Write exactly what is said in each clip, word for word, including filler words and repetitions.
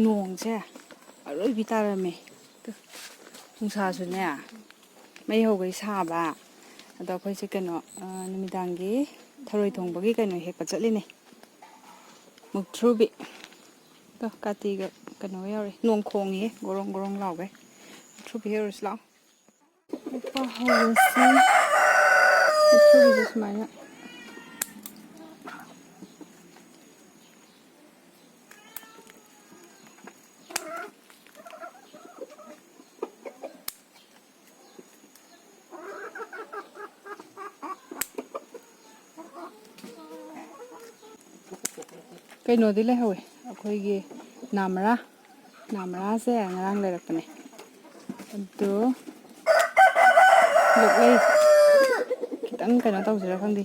ꯅꯣꯡꯁꯦ ꯑꯔꯣꯏꯕꯤ ꯇꯥꯔꯝꯃꯦ꯫ ꯇꯨ, ꯅꯨꯡꯁꯥꯁꯨꯅꯦ ꯃꯩ ꯍꯧꯒꯩ ꯁꯥꯕ꯫ ꯑꯗꯣ ꯑꯩꯈꯣꯏꯁꯦ ꯀꯩꯅꯣ, ꯑ, ꯅꯨꯃꯤꯗꯥꯡꯒꯤ ꯊꯔꯣꯏ ꯊꯣꯡꯕꯒꯤ ꯀꯩꯅꯣ ꯍꯦꯛꯄ ꯆꯠꯂꯤꯅꯦ꯫ ꯃꯨꯛꯊ꯭ꯔꯨꯕꯤ꯫ ꯇꯣ, ꯀꯥꯇꯤꯒ ꯀꯩꯅꯣꯒ ꯌꯥꯎꯔꯤ꯫ ꯅꯣꯡ ꯈꯣꯡꯉꯤꯌꯦ, ꯒꯣꯔꯣꯡ ꯒꯣꯔꯣꯡ ꯂꯥꯎꯒꯩ꯫ ꯃꯨꯛꯊ꯭ꯔꯨꯕꯤ ꯍꯦꯛꯎꯔꯁꯤ ꯂꯥꯛꯑꯣ꯫ ꯍꯦꯛꯄ ꯍꯧꯔꯁꯤ꯫ ꯃꯨꯛꯊ꯭ꯔꯨꯕꯤꯁꯦ ꯁꯨꯃꯥꯏꯅ꯫ ꯀꯩꯅꯣꯗꯤ ꯂꯩꯍꯧꯋꯦ, ꯑꯩꯈꯣꯏꯒꯤ ꯅꯥꯃꯔꯥ꯫ ꯅꯥꯃꯔꯥꯁꯦ ꯉꯔꯥꯡ ꯂꯩꯔꯛꯄꯅꯦ꯫ ꯑꯗꯣ ꯂꯣꯛꯂꯩ ꯈꯤꯇꯪ ꯀꯩꯅꯣ ꯇꯧꯁꯤꯔꯥ ꯈꯪꯗꯦ꯫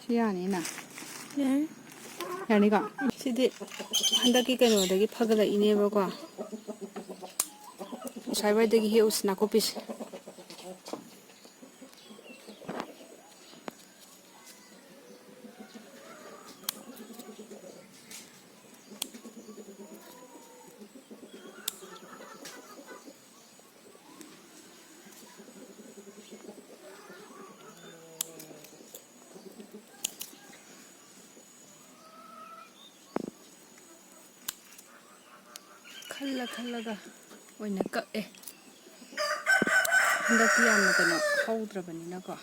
ꯁꯤ ꯌꯥꯅꯤꯅ? ꯌꯥꯅꯤ꯫ ꯌꯥꯅꯤꯀꯣ? ꯁꯤꯗꯤ ꯍꯟꯗꯛꯀꯤ ꯀꯩꯅꯣꯗꯒꯤ ꯐꯒꯠꯂꯛꯏꯅꯦꯕꯀꯣ꯫ ꯉꯁꯥꯏꯋꯥꯏꯗꯒꯤ ꯍꯦꯛꯎꯁꯤ ꯅꯥꯀꯨꯞꯄꯤꯁꯦ꯫ ꯈꯜꯂ ꯈꯜꯂꯒ ꯑꯣꯏꯅ ꯀꯛꯑꯦ꯫ ꯍꯟꯗꯛꯇꯤ ꯌꯥꯝꯅ ꯀꯩꯅꯣ ꯍꯧꯗ꯭ꯔꯕꯅꯤꯅꯀꯣ꯫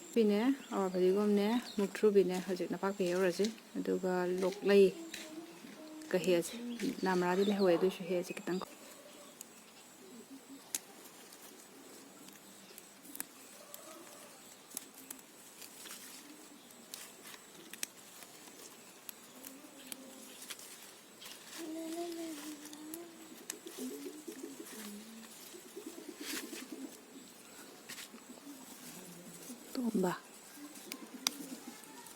ꯅꯥꯀꯨꯞꯄꯤꯅꯦ, ꯑꯋꯥ ꯐꯗꯤꯒꯣꯝꯅꯦ, ꯃꯨꯛꯊ꯭ꯔꯨꯕꯤꯅꯦ, ꯍꯧꯖꯤꯛ ꯅꯄꯥꯛꯄꯤ ꯍꯦꯛꯎꯔꯁꯤ꯫ ꯑꯗꯨꯒ ꯂꯣꯛꯂꯩ, ꯀ ꯍꯦꯛꯑꯁꯦ꯫ ꯅꯥꯝꯃꯔꯥꯗꯤ ꯂꯩꯍꯧꯋꯦ, ꯑꯗꯨꯏꯁꯨ ꯍꯦꯛꯑꯁꯦ ꯈꯤꯇꯪ꯫ ꯇꯣꯝꯕ,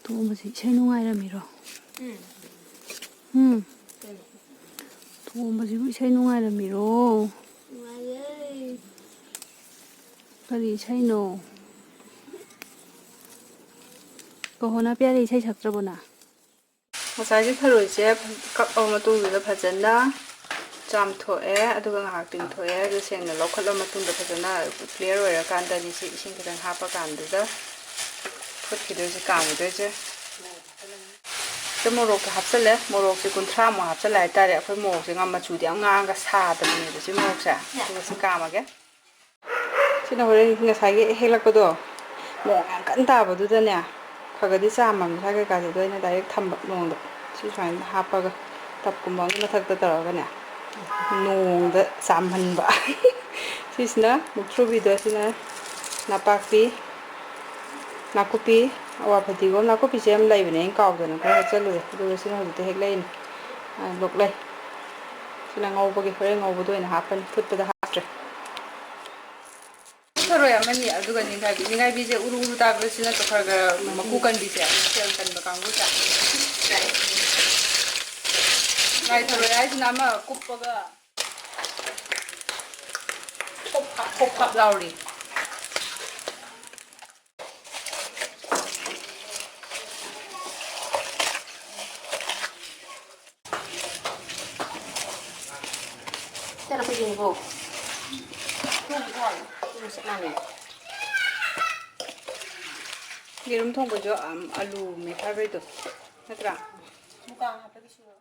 ꯇꯣꯝꯕꯁꯤ ꯏꯁꯩ ꯅꯨꯡꯉꯥꯏꯔꯝꯃꯤꯔꯣ? ꯎꯝ꯫ ꯎꯝ꯫ ꯀꯩꯅꯣ? ꯇꯣꯝꯕꯁꯤꯕꯨ ꯏꯁꯩ ꯅꯨꯡꯉꯥꯏꯔꯝꯃꯤꯔꯣ? ꯅꯨꯡꯉꯥꯏꯌꯦ꯫ ꯀꯔꯤ ꯏꯁꯩꯅꯣ? ꯀꯍꯣꯅ ꯄ꯭ꯌꯥꯔꯤ ꯏꯁꯩ ꯁꯛꯇ꯭ꯔꯕꯣ ꯅꯪ? ꯉꯁꯥꯏꯒꯤ ꯊꯔꯣꯏꯁꯦ ꯀꯛꯑꯕ ꯃꯇꯨꯡꯗꯨꯗ ꯐꯖꯅ ꯆꯥꯝꯊꯣꯛꯑꯦ, ꯑꯗꯨꯒ ꯉꯥꯏꯍꯥꯛ ꯇꯤꯡꯊꯣꯛꯑꯦ꯫ ꯑꯗꯨ ꯁꯦꯡꯅ ꯂꯧꯈꯠꯂ ꯃꯇꯨꯡꯗ, ꯐꯖꯅ ꯀ꯭ꯂꯤꯌꯥꯔ ꯑꯣꯏꯔꯀꯥꯟꯗꯅꯤ ꯁꯤ ꯏꯁꯤꯡ ꯈꯤꯇꯪ ꯍꯥꯞꯄ ꯀꯥꯟꯗꯨꯗ ꯐꯨꯠꯈꯤꯗꯣꯏꯁꯦ, ꯀꯥꯝꯈꯤꯗꯣꯏꯁꯦ꯫ ꯁꯤ ꯃꯣꯔꯣꯛꯁꯦ ꯍꯥꯞꯆꯜꯂꯦ꯫ ꯃꯣꯔꯣꯛꯁꯦ ꯀꯨꯟꯊ꯭ꯔꯥꯃꯨꯛ ꯍꯥꯞꯆꯜꯂꯦ ꯍꯥꯏꯇꯥꯔꯦ꯫ ꯑꯩꯈꯣꯏ ꯃꯣꯔꯣꯛꯁꯦ ꯉꯥ ꯃꯆꯨꯗꯤ ꯌꯥꯝ ꯉꯥꯡꯉꯒ ꯁꯥꯗꯕꯅꯦꯕ ꯁꯤ ꯃꯣꯔꯣꯛꯁꯦ꯫ ꯑꯗꯨꯒ ꯁꯤ ꯀꯥꯝꯃꯒꯦ꯫ ꯁꯤꯅ ꯍꯣꯔꯦꯟ ꯉꯁꯥꯏꯒꯤ ꯍꯦꯛꯂꯛꯄꯗꯣ ꯃꯣꯔꯣꯛ ꯌꯥꯝ ꯀꯟꯅ ꯇꯥꯕꯗꯨꯗꯅꯦ, ꯈꯔ ꯈꯔꯗꯤ ꯆꯥꯝꯃꯕꯅꯤ ꯁꯥ ꯀꯩꯀꯥꯁꯦ, ꯑꯗꯣ ꯑꯩꯅ ꯗꯥꯏꯔꯦꯛ ꯊꯝꯕ ꯅꯣꯡꯗ꯫ ꯁꯤ ꯁꯨꯃꯥꯏꯅ ꯍꯥꯞꯄꯒ ꯇꯞꯀꯨꯝꯕ ꯑꯃꯒꯤ ꯃꯊꯛꯇ ꯇꯧꯔꯒꯅꯦ, ꯅꯣꯡꯗ ꯆꯥꯝꯍꯟꯕ꯫ ꯁꯤꯁꯤꯅ ꯃꯨꯛꯊ꯭ꯔꯨꯕꯤꯗꯣ, ꯁꯤꯅ ꯅꯄꯥꯛꯄꯤ, ꯅꯥꯀꯨꯞꯄꯤ, ꯑꯋꯥ ꯐꯗꯤꯒꯣꯝ, ꯅꯥꯀꯨꯞꯄꯤꯁꯦ ꯌꯥꯝ ꯂꯩꯕꯅꯦ, ꯑꯩꯅ ꯀꯥꯎꯗꯅ ꯈꯔ ꯍꯦꯛꯆꯜꯂꯨꯔꯦ, ꯑꯗꯨꯒ ꯁꯤꯅ ꯍꯧꯖꯤꯛꯇ ꯍꯦꯛꯂꯛꯏꯅꯦ꯫ ꯑ, ꯂꯣꯛꯂꯩ꯫ ꯁꯤꯅ ꯉꯧꯕꯒꯤ, ꯍꯣꯔꯦꯟ ꯉꯧꯕꯗ ꯑꯣꯏꯅ ꯍꯥꯞꯄꯅꯤ, ꯐꯨꯠꯄꯗ ꯍꯥꯞꯇ꯭ꯔꯦ꯫ ꯊꯔꯣꯏ ꯑꯃꯅꯤ, ꯑꯗꯨꯒ ꯅꯤꯡꯈꯥꯏꯕꯤ, ꯅꯤꯡꯈꯥꯏꯕꯤꯁꯦ ꯎꯔꯨ ꯎꯔꯨ ꯇꯥꯕꯁꯤ ꯅꯠꯇ꯭ꯔꯣ? ꯈꯔ ꯈꯔ ꯃꯀꯨ ꯀꯟꯕꯤꯁꯦ, ꯃꯁꯦꯜ ꯀꯟꯕ ꯀꯥꯡꯕꯨꯁꯦ꯫ ꯂꯥꯏ ꯊꯔꯣꯏ ꯍꯥꯏꯁꯤꯅ ꯑꯃ ꯀꯨꯞꯄꯒ ꯈꯣꯞ ꯈꯥꯞ, ꯈꯣꯞ ꯈꯥꯞ ꯂꯥꯎꯔꯤ꯫ ꯆꯠꯂꯣ, ꯑꯩꯈꯣꯏ ꯌꯦꯡꯉꯨꯀꯣ꯫ ꯆꯞ ꯃꯥꯟꯅꯩ꯫ ꯌꯦꯔꯨꯝ ꯊꯣꯡꯕꯁꯨ, ꯑꯝ, ꯑꯂꯨ ꯃꯦꯠꯈꯥꯏꯕꯩꯗꯣ ꯅꯠꯇ꯭ꯔꯥ? ꯃꯨꯀꯥ ꯍꯥꯞꯄꯒꯤ ꯁꯨꯔꯣ꯫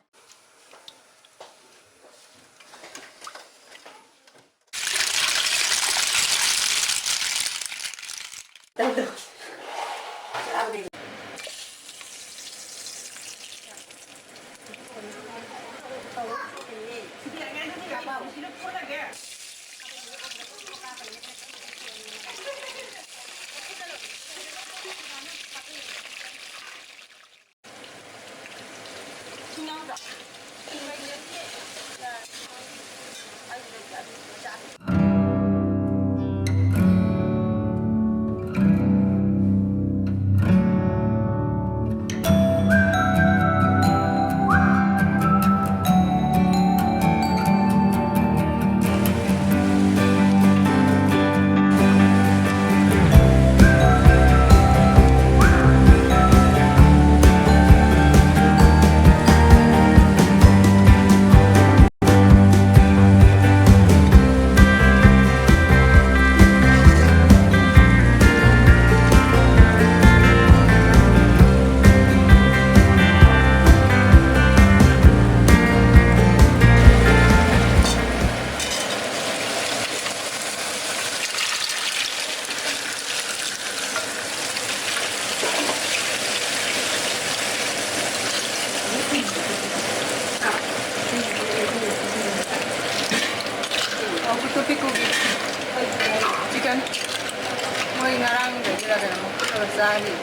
ꯆꯥꯔꯤ꯫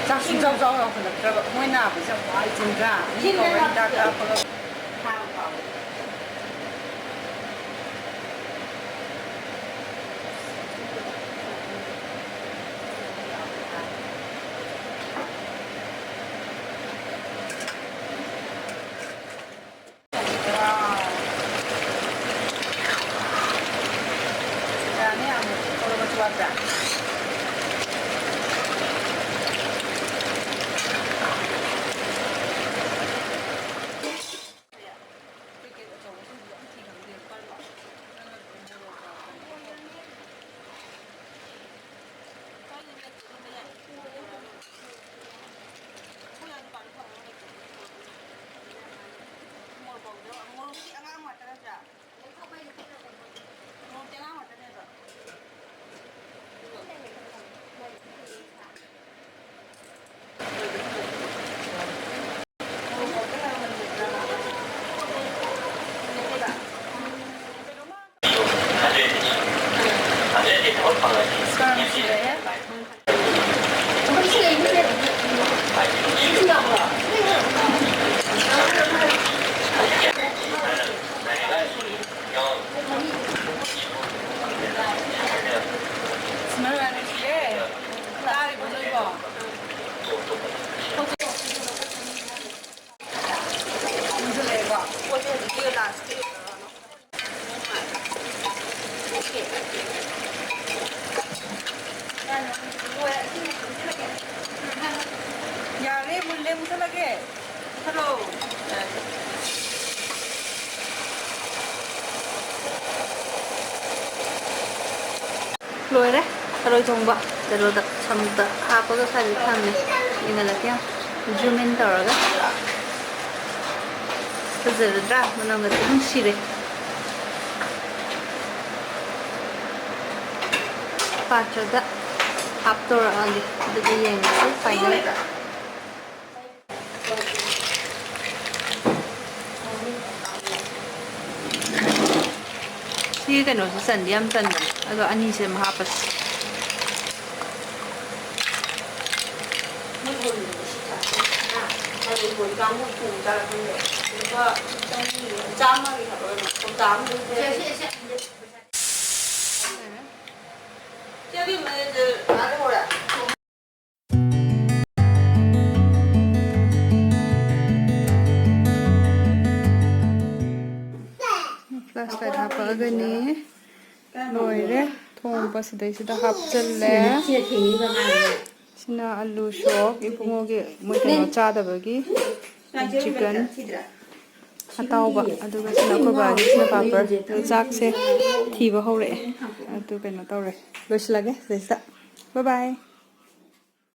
ꯆꯥꯛꯁꯨ ꯖꯥꯎ ꯖꯥꯎ ꯂꯥꯎꯈꯠꯂꯛꯇ꯭ꯔꯕ꯫ ꯃꯣꯏ ꯅꯥꯕꯁꯦ ꯌꯥꯝ ꯋꯥꯏ ꯆꯤꯟꯗ꯭ꯔꯥ? ꯃꯤ ꯀꯧꯔ ꯍꯤꯗꯥꯛ ꯀꯥꯞꯄꯒ꯫ ꯌꯥꯔꯦ, ꯃꯨꯜꯂꯦ, ꯃꯨꯊꯠꯂꯒꯦ꯫ ꯃꯨꯊꯠꯂꯣ꯫ ꯂꯣꯏꯔꯦ꯫ ꯊꯔꯣꯏ ꯊꯣꯡꯕ ꯀꯩꯅꯣꯗ, ꯁꯃꯨꯛꯇ ꯍꯥꯞꯄꯒ ꯁ꯭ꯋꯥꯏꯗ ꯊꯝꯃꯦ꯫ ꯌꯦꯡꯍꯜꯂꯛꯀꯦ ꯌꯦꯡꯉꯣ꯫ Zoom in ꯇꯧꯔꯒ꯫ ꯐꯖꯔꯗ꯭ꯔꯥ? ꯃꯅꯝꯒ ꯅꯨꯡꯁꯤꯔꯦ꯫ ꯄꯥꯇ꯭ꯔꯗ ꯍꯥꯞꯇꯣꯔꯛꯑꯒꯦ꯫ ꯑꯗꯨꯒ ꯌꯦꯡꯉꯁꯤ final꯫ ꯁꯤꯒꯤ ꯀꯩꯅꯣꯁꯦ ꯆꯟꯗꯤ ꯌꯥꯝ ꯆꯟꯕꯅꯦ, ꯑꯗꯣ ꯑꯅꯤꯁꯦ ꯑꯃ ꯍꯥꯞꯄꯁꯤ꯫ ꯀꯥꯡꯕꯨ ꯊꯣꯡ ꯆꯥꯔ ꯈꯪꯗꯦ꯫ ꯂꯨꯄꯥ ꯆꯥꯝꯃꯒꯤ ꯍꯥꯏꯕ꯭ꯔꯥ ꯀꯩꯅꯣ? ꯀꯧꯇꯥ ꯑꯃ ꯂꯩꯔꯦ꯫ ꯆꯦ, ꯑꯕꯦꯝꯃ, ꯆꯦ, ꯐ꯭ꯂꯥꯁ ꯂꯥꯏꯠ ꯍꯥꯞꯄꯛꯑꯒꯅꯤ꯫ ꯂꯣꯏꯔꯦ꯫ ꯊꯣꯡꯕ ꯁꯤꯗꯩꯁꯤꯗ ꯍꯥꯞꯆꯜꯂꯦ꯫ ꯁꯤꯅ ꯑꯂꯨ ꯁꯣꯛ, ꯏꯕꯨꯡꯉꯣꯒꯤ ꯃꯣꯏ ꯀꯩꯅꯣ ꯆꯥꯗꯕꯒꯤ ꯆꯤꯀꯟ ꯑꯇꯥꯎꯕ, ꯑꯗꯨꯒ ꯁꯤꯅ ꯑꯩꯈꯣꯏ ꯕꯥꯒꯤ, ꯁꯤꯅ ꯄꯥꯄꯔ꯫ ꯑꯗꯨ ꯆꯥꯛꯁꯦ ꯊꯤꯕ ꯍꯧꯔꯛꯑꯦ꯫ ꯑꯗꯨ ꯀꯩꯅꯣ ꯇꯧꯔꯦ, ꯂꯣꯏꯁꯤꯜꯂꯒꯦ ꯁꯤꯗꯩꯁꯤꯗ꯫ ꯕꯥꯏ ꯕꯥꯏ꯫